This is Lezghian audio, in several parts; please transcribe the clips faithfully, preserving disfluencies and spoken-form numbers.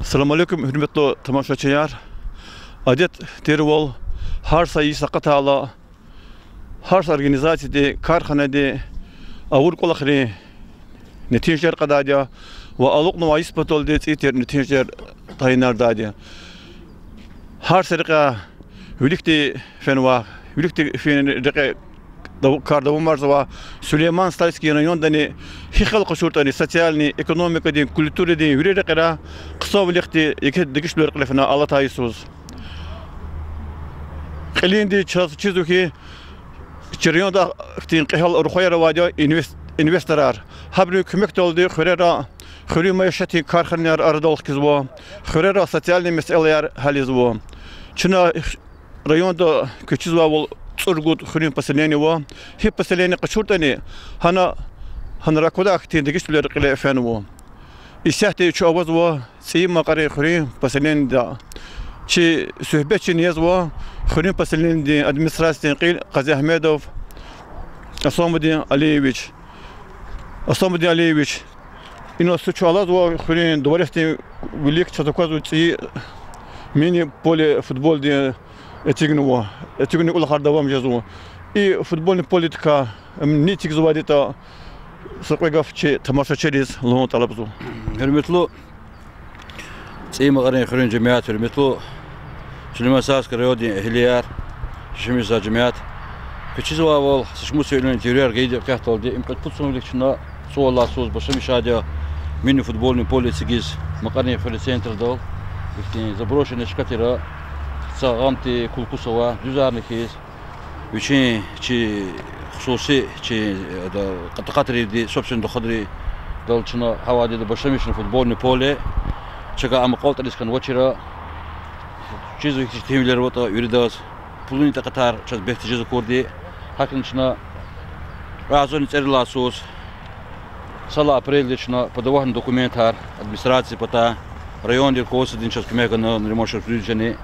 Салам алейкум, гьуьрметлу тамашачияр. Адет тирвал, гьар са йис акъатайла, гьар са организацияди, карханади авур кӀвалахрин нетижаяр кьадайди я ва алукьнавай йис паталди цӀийи тир нетижаяр тайинардайди я. Гьар са рекьяй виликди фенва, виликди фин рекье дав-, кар давамарзава. Сулейман-Стальский райондани гьи хел къачуртӀани, социальный, экономикадин, культурадин, вири рекьера хъсанвилихъди еке дегишвилер кьиле фена алатай йисуз. Кьилинди чаз чизва хьи, чи районда хьтин кьегьал рухваяр авайди я инвес-, инвесторар. Гьабурун куьмекдалди хуьрера хуьруьн майишатдин карханаяр арадал хкизва, хуьрера социальный месэлаяр гьализва. Чна районда квез чизвайвал цӀуругуд хуьруьн поселение ава. Гьи поселение къачуртӀани, гьана, гьанра аквадай хьтин дегишвилер кьиле фенва. Исятда чун авазва ЦӀийи Макьарин хуьруьн поселениеда. Чи суьгьбетчини язва хуьруьн поселениедин администрациядин кьил Къазиагьмедов Асамудин Алиевич. Асамудин Алиевич, инал чун алазва хуьруьн дворецдин вилик, чаз аквазва цӀийи мини-поле футболдин эцигнава, эцигунин кӀвалахар давам жезва. И футбольный поледикай ни эцигзавайди ятӀа, са кьве гаф чи тамашачийриз лугьун тӀалабзава. Гьуьрметлу ЦӀийи Макьарин хуьруьн жемят, гьуьрметлу Сулейман-Стальский райондин эгьлияр, шимиса жемят. Квез чизвайвал, са шумуд сеферда интервьюяр гайиди квехъ галди, им кьвед пуд йисалай вилик чна цӀувад лагьай йисуз башламишайди я мини-футбольный поле эцигиз Макьарин хуьре центрдал. Ихьтин заброшенный чка тир, са гъамти кулкус авай, дуьзарни хьиз. Вичин чи хсуси, чи, э, да, къат-, къатрирди, собственный доходридал чна гьавайди я башламишна футбольный поле. Чага ам акьалтӀариз хьанвачир. Чизва хьи, чи техникаяр аватӀа виридаз, пулунин такьатар чаз бегьтиз жез акурди. ГьакӀни чна кьве агъзурни цӀерид лагьай йисуз, са лагьай апрелда чна подаватьна документар администрациядин патай, райондин руководстводини чаз куьмек гана, Нариман Шамсудиновичани.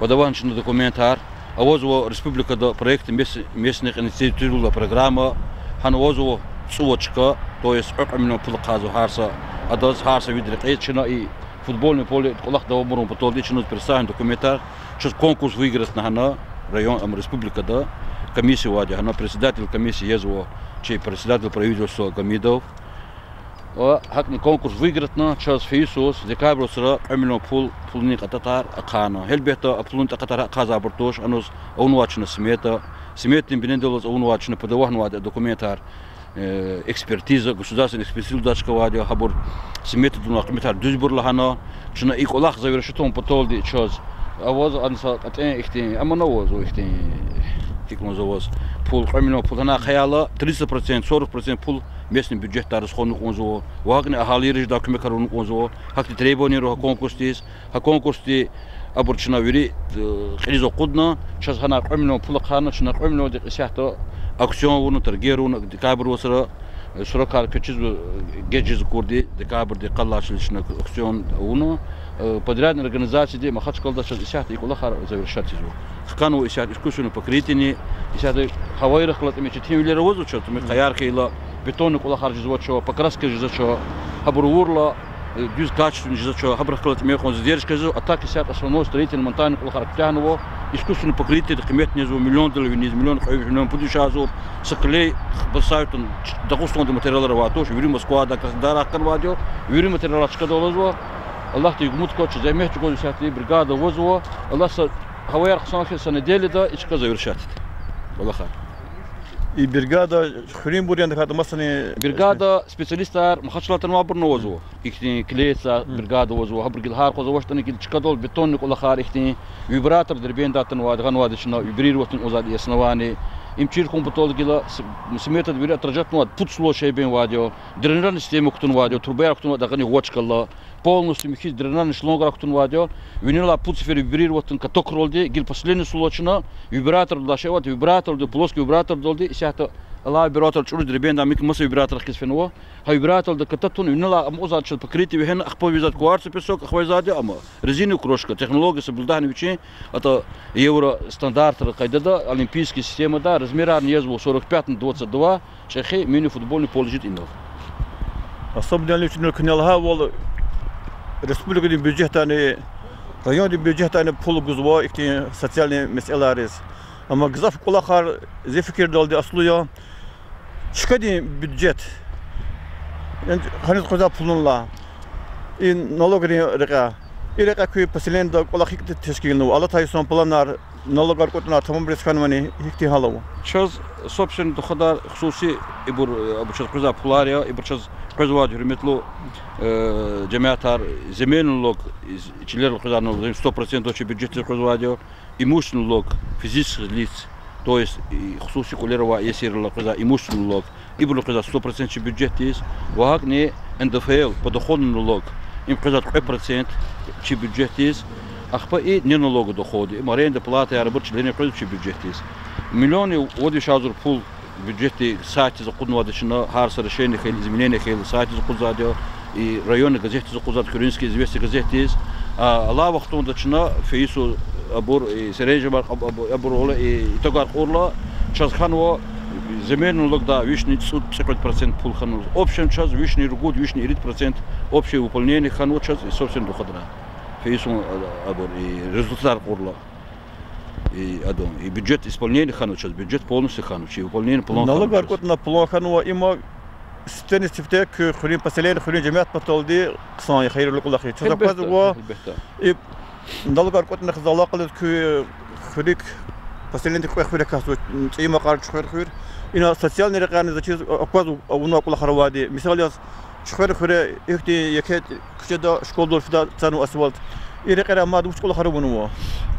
Подаватьна чна документар. Авазва республикада проект мес-, местных инициатив тир лугьудай программа. Гьана авазва цӀувад чка, то есть кьве миллион пул ахъайзава гьар са, адаз гьар са вид рекьиз. Чна и футбольный поле кӀвалах давамарун паталди чна представитьна документар. Чаз конкурс выигратьна гьана район, ам республикада комиссия авайди я, гьана председатель комиссии язва чи председатель правительства Гьамидов. Ва гьакӀни конкурс выигратьна, чаз фейи йисуз декабрь вацра кьве миллион пул, пулунин такьатар ахъайна. Гьелбетда, а пулунин такьатар ахъайзавайбур туш, гьаниз авунвай чна смета. Сметадин бинедаллаз авунвай чна подаватьнавайди документар, э, экспертиза, государственный экспертиза лугьудай чка авайди я, гьабур сметадин къиметар дуьзбур лагьана. Чна и кӀвалах завершить авун паталди чаз аваз, ана са кьетӀен ихьтин, амма авазва ихьтин, гьикӀ лугьуз аваз, пул, кьве миллион пул гьана ахъаяйла, тридцать процент, сорок процент пул местный бюджетдай расходнавун кӀанзава, ва гьакӀни агьалийриз жедай куьмекар авун кӀанзава. Гьахьтин требованияр ава гьа конкурсдиз. Гьа конкурсди абур чна вири, э, кьилиз акъудна, чаз гьана кьве миллион пул ахъайна, чна кьве миллиондихъ исятда аукцион авуна, торгар авуна, декабрь вацра, э, срокар квез чизва, э, геж жез акурди, декабрдин къад лагьай числоди чна аукцион авуна, э, подрядный организацияди Махачкъалада чаз исятда и кӀвалахар завершать ийизва. Хканва исятда искусственное покрытиени, исятда гьавайрихъ галаз тӀимил четинвилер авазва чаз, тӀимил къаяр хьайила, бетонный кӀвалахар жезвач, покраска жезвач, гьабур авурла, э, дуьз качественный жезвач, гьабурухъ галаз тӀимил кьван задержка жезва, а так исятда основной строительно-монтажный кӀвалахар куьтягьнава, искусственное покрытиеди къимет незва, миллиондал виниз, миллион кьве виш, миллион пуд виш агъзур, са клей, бусягӀат Дагъустандин материалар авайди туш, вири Москвадай, Краснодардай хканвайди я, вири материалар чкадал алазва. Аллагьдин умуд кваз, чаз зегьмет чӀугваз исятда бригада авазва, Аллагьди са гьаваяр хъсан хьайила са неделяда и чка завершать ийида кӀвалахар. И бригада хуьруьнбур яни, гьатта масани? Бригада, специалистар Махачкъаладин авайбурни авазва. Ихьтин клейдин бригада авазва, гьабуру гила гьар къваз авачтӀани, гила чкадал бетонный кӀвалахар, ихьтин вибратор Дербентдай атанвайди, гъанвайди чна вибрировать авунвайди основание. Им чир хьун патал гила с-, сметада вири отражать авунвайди, пуд слой шейбенвайди я, дренажный система кутунвайди я, трубаяр кутунвайди я гъани вач галаз, полностью михьиз дренажный шлангар кутунвайди я, винелай пуд сефер вибрировать авун каток кролди, гила последний слой чна вибратордал шейвайди, вибратордал, плоский вибратордалди, исятда алай вибратор чӀуруз Дербентдай михьи маса вибратор хкиз фенва. Гьа вибратордал ката тун, винелай ам узад чаз покрытие вегьена, ахпа везад кварцевый песок, ахпа везад ама резиновая крошка, технология соблюдать авуна вичин, атӀа евро стандартра къайдада, олимпийский системада, размерарни язва сорок пять на двадцать два, чӀехи мини-футбольный поле жеда инал. Асамудин Алиевич, чна куьне лагьайвал, республикадин бюджетдайни, райондин бюджетдайни пул гузва ихьтин социальный месэлайриз. Амма гзаф кӀвалахар, зи фикирдалди, аслу я чкадин бюджет, яни гьаниз къвезвай пулунилай, и налогрин рекьяй. И рекьяй куь поселениеда кӀвалах гьикӀ тешкилнава? Алатай йисан планар налогар кӀватӀунар тамамариз хьанвани, гьихьтин гьал ава? Чаз собственный доходар, хсуси, ибур, э, абур чаз къвезвай пулар я, ибур чаз къвезвайди, гьуьрметлу, э, жемятар, земельный налог, из чилерал къвезвай налог, сто процентов чи бюджетдиз къвезвайди я, имущественный налог физических лиц, то есть, и хсуси кӀвалера авай иесирал къвезвай имущественный налог, ибурал къвезвай сто процент чи бюджетдиз, ва гьакӀни НДФЛ, подоходный налог, им къвезвай кьве процент чи бюджетдиз, ахпа и неналоговый доходы, им аренда платаяр, абур чилерин къвезва чи бюджетдиз. Миллионни вад виш агъзур пул бюджетдин сайтдиз акъуднавайди чна, гьар са решение хьайила, изменение хьайила, сайтдиз акъудзавайди я, и районный газетдиз акъудзавайди, Куьруьнский известия газетдиз. А, алай вахтунда чна фейи йисуз абур, и серенжемар аб-, аб-, абур гъула, и итогар кьурла, чаз хьанва земельный налогда вишни цӀуд-цӀикьвед процент пул хьанва. Общем чаз вишни ругуд, вишни ирид процент общее выполнение хьанва чаз и собственный доходра. Фейи йисун, а, абур, и результатар кьурла. И адан, и бюджет исполнение хьанва чаз, бюджет полностью хьанва, чи выполнение план хьанва чаз. Налогар кӀватӀунай план хьанва, има сифтени-сифте куь хуьруьн поселение, хуьруьн жемят паталди хъсан я хийирлу кӀвалах я. Чаз аквазва, гьелбетда, и налогар кӀватӀунихъ алакъалу куь хуьруьк, поселениедик кьве хуьр акатзава, ЦӀийи Макьар, Чуьхвер хуьр. Ина социальный рекьерни заз чиз аквазва, авунвай кӀвалахар авайди. Мисал яз, Чуьхвер хуьре ихьтин еке куьчеда школадал фидай цанва асфальт. И рекьерай мад вуч кӀвалахар авунва?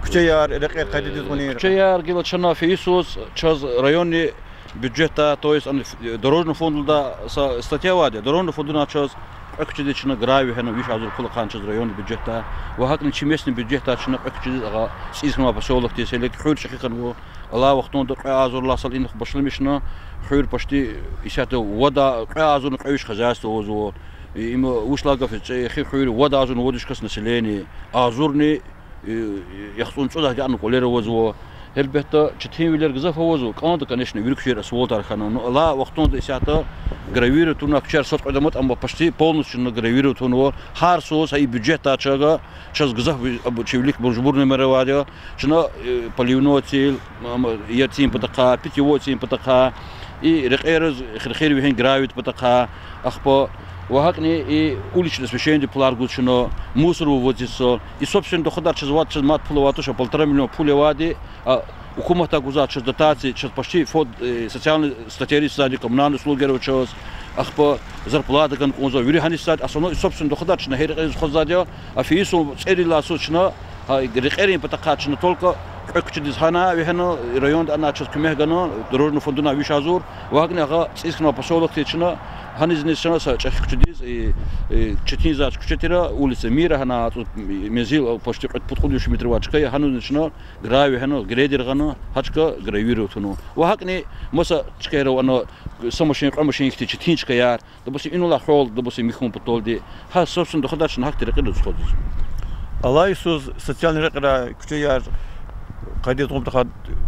Куьчеяр, рекьер къайдадиз гъунин. Куьчеяр гила чна фейи йисуз, чаз районный бюджетдай, то есть, ана, дорожный фондулда са статья авайди я, дорожный фондуна чаз кьве куьчедиз чна гравий вегьена, виш агъзур пул ахъайна чаз районный бюджетдай. Ва гьакӀни чи местный бюджетдай чна кьве куьчедиз, агъа, ЦӀийи хьанвай посёлокдиз, гьелелиг хуьр чӀехи хьанва. Алай вахтунда кьве агъзур лагьай йисалай инихъ башламишна, хуьр почти исятда вада, кьве агъзурни кьве виш хозяйство авазва. И, им вуч лагьай гаф я, чӀехи хуьр, вад агъзурни вад виш кас население, агъзурни, э, яхцӀурни цӀуд агъзур кӀвалер авазва. Гьелбетда, четинвилер гзаф авазва, кӀанда, конечно, вири куьчейра асфальтар хьана. Ну, алай вахтунда исятда гравировать авунвай куьчеяр сад-кьвед аматӀа, амма почти полностью гравировать авунва. Гьар йисуз гьа и бюджетдай чна, чаз гзаф, абу, чи вилик мажбурнамер авайди я. Чна, э, поливной цӀийил, ам, я цӀийин патахъай, питьевой цӀийин патахъай, и рекьериз хирхир вегьин гравийдин патахъай, ахпа, ва гьакӀни и уличное освещениедин пулар гуз чна, мусор вывозиз са. И собственный доходар чаз вад, чаз мад пул авай туш, а полтора миллион пул авайди, а гьукуматдай гузвай чаз дотация, чаз почти фонд, э, социальный статьяриз сад, коммунальные услуги авай чаз, ахпа зарплата гана кӀанзава, вири гьаниз сад, основной и собственный доходар чна гьа и рекьериз хуьзвайди я, а фейи йисун цӀерилай йисуз чна, гьа и рекьерин патахъай чна только кьве куьчедиз гьана вегьена, райондай ана чаз куьмек гана, дорожный фондунай виш агъзур, ва гьакӀни агъа ЦӀийи хьанвай посёлокдиз чна, гьанизни чна са чӀехи куьчедиз, и, и, четинзавай куьче тир, улица Мира, гьана, а, мензил, а, почти кьве-пуд-кьуд виш метр авай чка я, гьанизни чна гравий вегьена, грейдер гъана, гьа чка гравировать авуна. Ва гьакӀни маса чкаяр ава, ана, са машин, кьве машин ихьтин четин чкаяр, допустим, инал хьайила, допустим, михьун паталди, гьа собственный доходар чна гьахьтин рекьида расходзава. Алай йисуз социальный рекьерай куьчеяр къайдадиз гъун патахъай,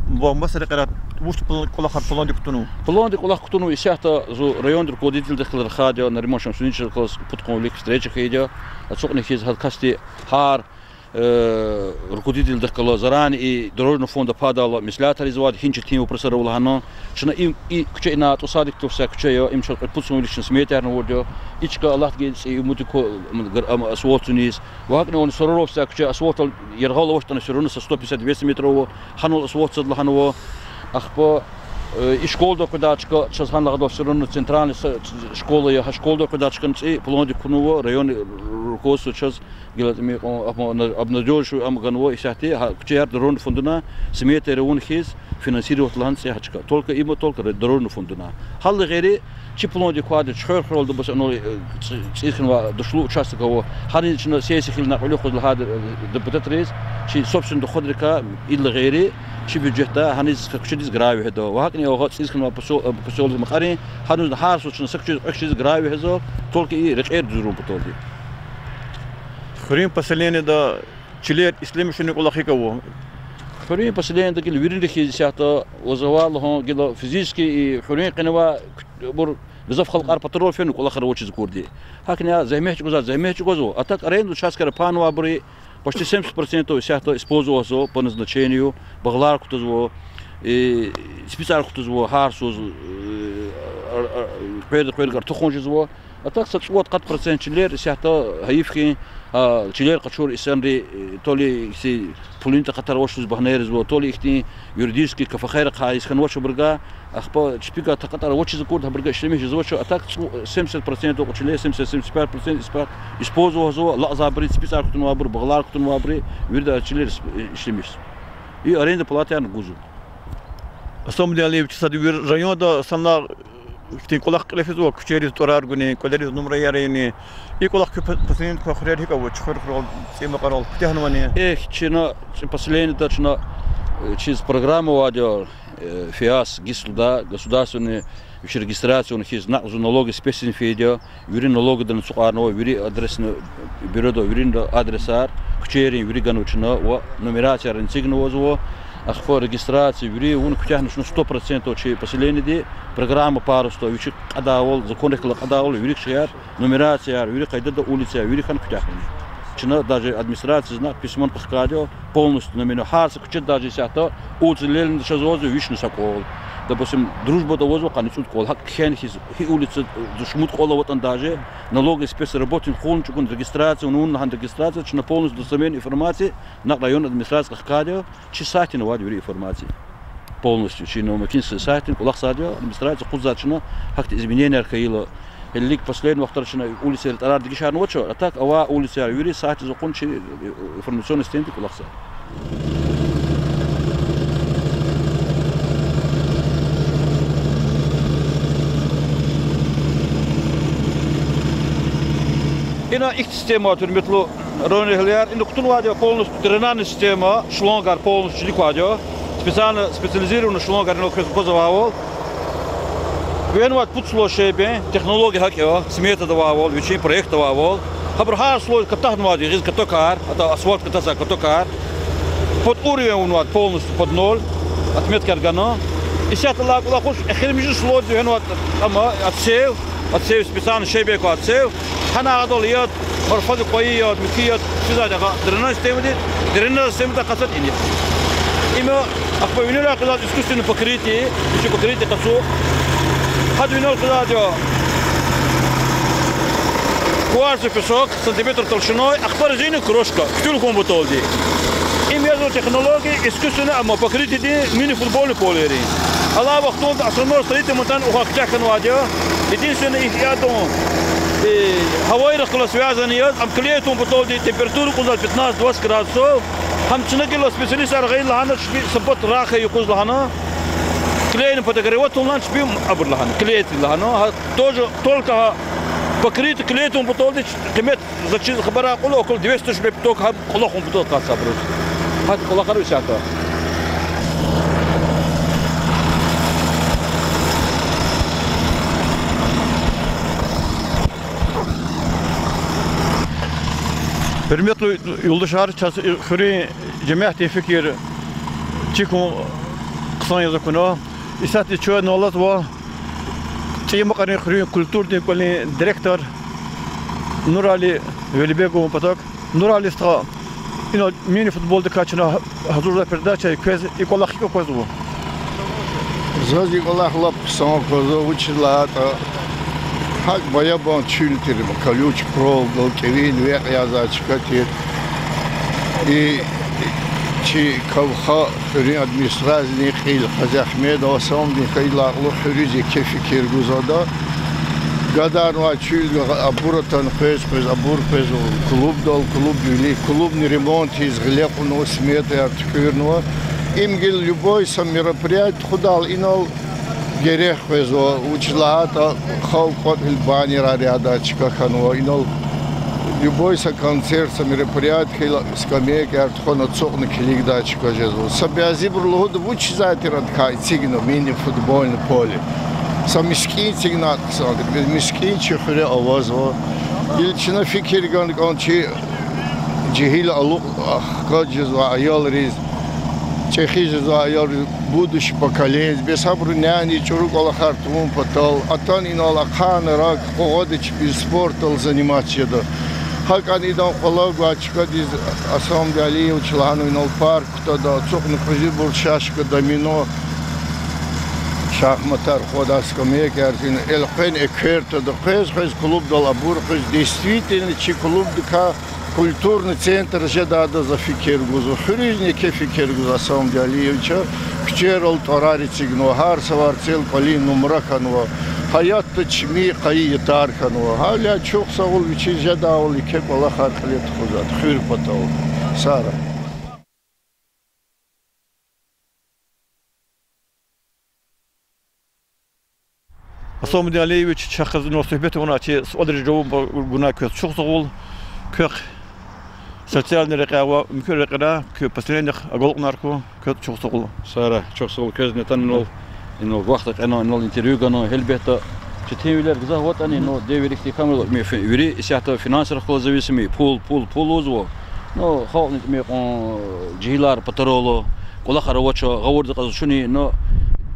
ва маса рекьерай вуч пл-, кӀвалахар пландик кутунва? Пландик кӀвалах кутунва исятда зун райондин руководительдихъ галаз рахайди я, Нариман Шамсудиновичаз галаз пудкъанни вилик встреча хьайиди я, ацукьна хьиз гьа касди гьар, э, руководительдихъ галаз заранее и дорожный фондда падал меслятар ийизвайди, гьи четин вопросар ава лагьана. Чна им, и куьче ина тӀусадик тушсай куьче я, им чаз кьве-пуд сум вилик чна сметаярни авурди я. И чка Аллагьди гайитӀа, и муьтӀуьгъ ку-, м, гр-, ам, асфальт цуниз. Ва гьакӀни вуна Суворовдин куьче асфальтал яргъал авачтӀани, всё равно са сто пятьдесят-двести метров ава, гьанал асфальт цад лагьанва. Ахпа, э, и школадай къведай чка чаз гьанал агъадал, всё равно центральный са-, школа я, гьа школадай къведай чкани цӀи пландик кутунва, районный руководство чаз гила тӀимил кьван, ам, обнадёживать ам ганва исятда, гьа куьчеяр дорожный фондуна сметаяр авуна хьиз финансировать лагьана цӀи гьа чка. Только има, только ре-, дорожный фондуна. Гьадалай гъейри, чи пландик квайди Чуьхвер хуьралди, бес анал, э, ЦӀи-, ЦӀийи хьанвай душлу участок ава. Гьаниз чна сессия хьайила кьулухъ лагьайди, э, депутатриз, чи собственный доходрикай, идалай гъейри, чи бюджетдай гьаниз са куьчедиз гравий вегьеда. Ва гьакӀни агъа ЦӀийи хьанвай посёл-, э, посёлок Макьарин, гьаниз гьар йисуз чна са куьчедиз, кьве куьчедиз гравий вегьезва, только и рекьер дуьзурун паталди. Хуьруьн поселениеда чилер ишлемишунин кӀвалах гьикӀ ава? Хуьруьн поселениеда гила виринра хьиз исятда ваз авай лугьун, гила физически и хуьруьн къене авай куь-, абур Гзаф халкьар патарал фена кӀвалахар авачиз акурди. ГьакӀни зегьмет чӀугвазва, зегьмет чӀугвазва. А так аренда участка панвайбур почти семьдесят процентов исятда использовать ийизва по назначению, багълар кутазва, э, спицар кутазва, гьар суз, э, ар-, ар-, къверда-къвердик артух жезва. А так са цӀувад-къад процент чилер исятда гьайиф хьи, а, чилер къачур инсанри, э, то ли ихьтин пулунин такьатар авач лугьуз багьнаяр ийизва, то ли ихьтин юридический КФХ-яр ахъайиз хьанвач абуругай, ахпа чпивай такьатар авачиз акурди гьабуругай ишлемиш жезвач, а так цӀу-, семьдесят процентов кьван чилер, семьдесят, семьдесят пять процентов исп-, использовать ийизва, лазабури, спицар кутунвайбур, багълар кутунвайбури, вирида чилер ис-, ишлемиш. И аренда платаярни гузва. Асамудин Алиевич, сад вири районда санал ихьтин кӀвалах кьиле физва, куьчейриз тӀварар гунин, кӀвалериз нумраяр ийин. И кӀвалах куь п-, пасалени квай хуьрер гьикӀ ава, Чуьхвер хуьрел, ЦӀийи Макьарал куьтягьнавани? Эхь, чна, чи пасаленида чна, э, чиз программа авайди я, э, ФИАС, ГИС лугьуда, государственный, вичи регистрация авуна хьиз, накь зун налоговый спецназ фейиди я, вири налоговыйдани ацукьарнава, вири адресни, бюрода вири адресар, куьчейрин вири ганва чна, ва нумерацияярни эцигнавазва, ахпа регистрация, вири авуна куьтягьна чна сто процентов чи пасалениди, программа просто вичи кьадайвал, законрихъ галаз кьадайвал, вири шейэр, нумерацияяр, вири къайдада улицаяр, вири хьана куьтягьна. Чна даже администрацияз накь письмони къахкайди я, полностью номера, гьар са куьчеда даже исятда улица Ленина чаз авазва вишни са кӀвал. Допустим, Дружбада авазва къанни цӀуд кӀвал, гьакӀ кхьена хьиз, гьи улица, э, шумуд кӀвал аватӀани даже, налоговый спецработник кьун чӀугун регистрация, вун лагьана регистрация, чна полностью достоверный информация накь район администрациядиз къахкайди я, чи сайтдин авайди вири информация. Полностью чи Новомакинский сайтдин кӀвалахзавайди я, администрация акъудзавайди чна, гьахьтин измененияяр хьайила. Гьелелиг последний вахтара чна улицайрин тӀварар дегишарнавач, а так авай улицаяр вири сайтдиз акъудна чи, э, информационный стенддик кӀвалахзава. Ина ихьтин система, гьуьрметлу районэгьлияр, ина кутунвайди я полностью дренажный система, шлангар полностью чилик квайди я. Специально, специализированный шлангар инал квез аквазвайвал. Вегьенвайди пуд слой щебень, технология гьакӀ я, сметада авайвал, вичин проектда авайвал. Гьабур гьар слой катахьнавайди я гъиз катокар, атӀа асфальт катазва катокар. Под уровень авунвайди полностью под ноль, отметкаяр гана. Исятда алай кӀвалах хуш, эхиримжи слойда вегьенвайди, амма отсев, отсев специально щебень квай отсев. Гьана агъадал яд, марфади къвайи яд, михьи яд физвайди агъа дренажный системади, дренажный системади акъатзавайди ина. Им ахпа винелай къвезвайди искусственное покрытие, вичи покрытие къацу. Гьада винел къвезвайди я кварцевый песок, сантиметр толщиной, ахпа резиновая крошка, кутур хьун паталди. Им язва технология искусственное, амма покрытиедин мини-футбольный полейрин. Алай вахтунда основной строительный материал укх куьтягь хьанвайди я. Единственное, их ядун, э, гьавайрихъ галаз связанный яз, ам клей тун паталди температура кьузвайди пятнадцать-двадцать градусов. Гьам чна гила специалистар гъайила лагьана чпи са пад рагъ хьайи юкъуз лагьана. Клейни подогревать тун лагьана чпи абур лагьана, клей тир лагьана. Гьа, тоже только гьа покрытие клей тун паталди къимет заз чиз хабар кьуна около двести тыщ рубля патал, гьа кӀвалахун патал акъатзавайбуруз. Гьа кӀвалахар исятда. Гьуьрметлу юлдашар, чаз хуьруьн жемятдин фикир чир хьун хъсан яз акуна. Исятда чун алазва ЦӀийи Макьарин хуьруьн культурадин кӀвалин директор Нурали Велибегован патав. Нурали стха, ина мини-футболдикай чна гьазурзавай передача я, квез и кӀвалах гьикӀ аквазва? Заз и кӀвалах лап хъсан аквазва, вучиз лагьайтӀа гьакӀ баябан чуьл тир, колючая проволокадал кӀевин векь язавай чка тир. И чи Кавха хуьруьн администрациядин кьил Къазиагьмедов Асамудин хьайидалай кьулухъ хуьруьз еке фикир гузвайди я. Гадарнавай чуьл абур атана къвез-къвез, абур къвезва клубдал, клубвилик, клубни ремонт ийиз гъиле кьунва, сметаяр туькӀуьрнава. Им гила любой са мероприятие тухудайла инал герек къвезва, вучиз лагьайтӀа халкь кӀватӀ хьайила баннерар ядай чка хьанва, инал любой са концерт, са мероприятие хьайила скамейкаяр тухвана ацукьна килигдай чка жезва. Са бязибуру лугьуда, вучиз ай тир адакай эцигна мини-футбольный поле. Са мискӀин эцигнайтӀа хъсан тир, мискӀин чи хуьре авазва. Гила чна фикир гана кӀанда чи жегьил алукь, ахкаж жезвай аялриз ЧӀехи жезва аял, будущий поколениедиз, бес абуру няни чӀуру кӀвалахар тавун патал, атана инал ахъайна рак къугъвада чпи спортдал заниматься жеда. ГьакӀни идан къвалав гвай чкадиз Асамудин Алиевича лагьанва инал парк кутада, ацукьна кьуьзуьбур шашка, домино, шахматар къвадай, скамейкаяр, элкъвена эквер тада, къвез-къвез клубдал абур къвез, действительно чи клубдикай культурный центр жедайдаз за фикир гузва. Хуьруьзни еке фикир гуз Асамудин Алиевича, куьчейрал тӀварар эцигнава, гьар са варцел кӀвалин нумра хьанва, гьаятда чими къайи ятар хьанва. Гьавиляй чухсагъул вичиз жедайвал, еке кӀвалахар кьиле тухузвайди хуьр патал. Сагърай. Асамудин Алиевич, чахъ галаз суьгьбет авуна, чи суалриз жаваб гунай квез чухсагъул. Квехъ социальный рекьяй ва муькуь рекьера куь поселениедихъ агалкьунар хьуй, квез чухсагъул. Сагърай, чухсагъул квезни. Атана инал, инал вахт кьена, инал интервью гана, гьелбетда, четинвилер гзаф аватӀани, ну, девир ихьтин хьанва, ми фи-, вири исятда финансрихъ галаз зависимый, пул, пул, пул лугьузва. Ну, халкьни тӀимил кьван, жегьилар патарал ала, кӀвалахар авач, гъавурда кьазва чуни, ну,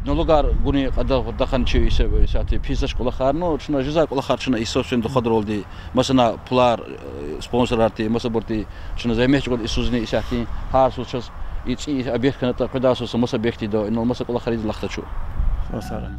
налогар гунин кьадар дахъани чи иса-, исятда писач кӀвалахар, ну, чна жезвай кӀвалахар чна и собственный доходралди, масана пулар, э, спонсорарди, масабурди, чна зегьмет чӀугваз и йисузни исятда, гьар йисуз чаз и цӀийи объект хьанатӀа, къведай йисуз са маса объектда, инал маса кӀвалахар ийиз алахъда чун. Сагърай.